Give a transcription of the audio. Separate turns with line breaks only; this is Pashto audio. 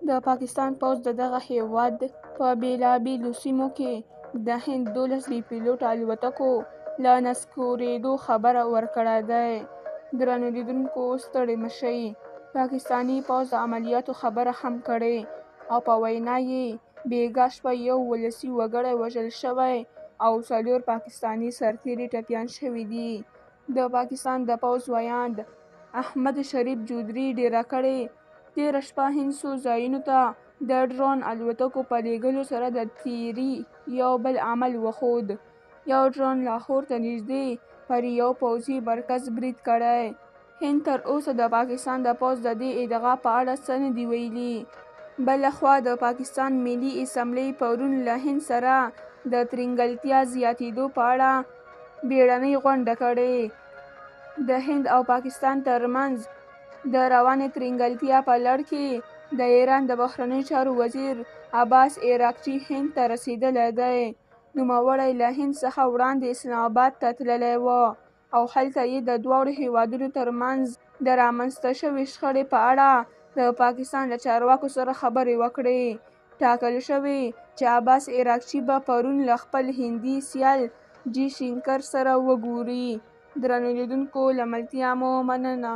د پاکستان پوځ د دغه هېواد په بېلابېلو سیمو کې د هند 12 بې پیلوټه الوتکو له نسکورېدو خبر ورکړی دی. درنو لیدونکو ستړي مه شئ. پاکستاني پوځ د عملیاتو خبره هم کړې او په وینا یې بېګا شپه یو ولسي وګړی وژل شوی او 4 پاکستاني سرتېري ټپیان شوي دي. د پاکستان د پوځ ویاند احمد شریف چودري ډېره کړې تېره شپه هند څو ځایونو ته د ډرون الوتکو په لېږلو سره د تېري یو بل عمل وښود. یو ډرون لاهور ته نږدې پر یو پوځي مرکز برید کړی. هند تر اوسه د پاکستان د پوځ د دې ادعا په اړه څه نه دي ویلي. بله خوا د پاکستان ملي اسمبلۍ پرون له هند سره د ترینګلتیا زیاتېدو په اړه بیړنۍ غونډه کړې. د هند او پاکستان ترمنځ د روانې ترینګلتیا په لړ کې د ایران د بهرنیو چارو وزیر عباس عراقچي هند ته رسېدلی دی. نوموړی له هند څخه وړاندې اسلام اباد ته تللی و او هلته یې د دواړو هېوادونو ترمنځ د رامنځته شوې شخړې په اړه د پاکستان له چارواکو سره خبرې وکړې. ټاکل شوې چې عباس عراقچي به پرون له خپل هندي سیال جي شنکر سره وګوري. درنو لیدونکو له ملتیا مو مننه.